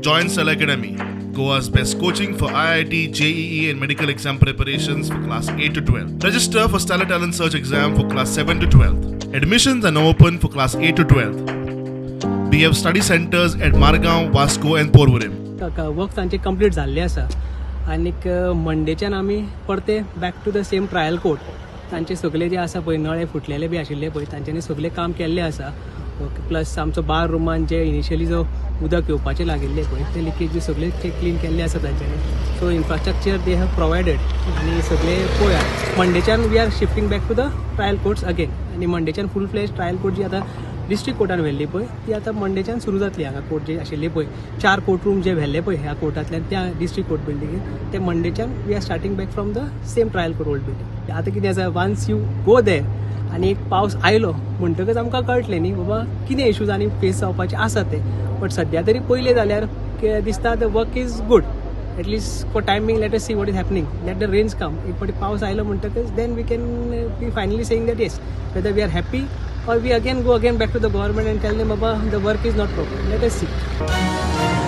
Join Stellar Academy, Goa's best coaching for IIT, JEE, and medical exam preparations for class 8 to 12. Register for Stellar Talent Search exam for class 7 to 12. Admissions are now open for class 8 to 12. We have study centers at Margao, Vasco, and Porvorim. Work तांचे complete जाल्ले आसा आनीक मंडेच्यान आमी परते back to the same trial court. तांचे सगळे जे आसा पळय, नळे फुटलेले बी आशिल्ले पळय, तांच्यांनी सगळें काम केल्लें आसा. ओके, प्लस आमचो बार रुमान जे इनिशियली जो उदक येवपाचें लागिल्लें पळय, ते लिकेज बी सगळे ते क्लीन केल्ले आसा तांच्यांनी. So infrastructure they have provided आनी सगळे पळोवया, मंडेच्यान we are shifting back to the trial courts again. आनी मंडेच्यान फूल फ्लेज ट्रायल कोर्ट जी आतां डिस्ट्रिक्ट कोर्टान व्हेल्ली पळय, ती आतां मंडेच्यान सुरू जातली. हांगा कोर्ट जे आशिल्ली पळय, चार कोर्ट रूम जे व्हेल्ले पळय ह्या कोर्टांतल्यान त्या डिस्ट्रिक्ट कोर्ट बिल्डिंगेन, ते मंडेच्यान we are starting back from the same trial court old building. आतां कितें आसा, वन्स you go there आनी एक पावस आयलो म्हणटकच आमकां कळटलें न्ही बाबा कितें इशूज आनी फेस जावपाचे आसा ते. बट सद्या तरी पयलें जाल्यार दिसता the work is good, at least for timing. Let us see what is happening. Let the rains come. एक फावटी पावस आयलो म्हणटकच then we can be finally saying that yes, whether we are happy or we again go again back to the government and tell them, Baba, the work is not proper. Let us see.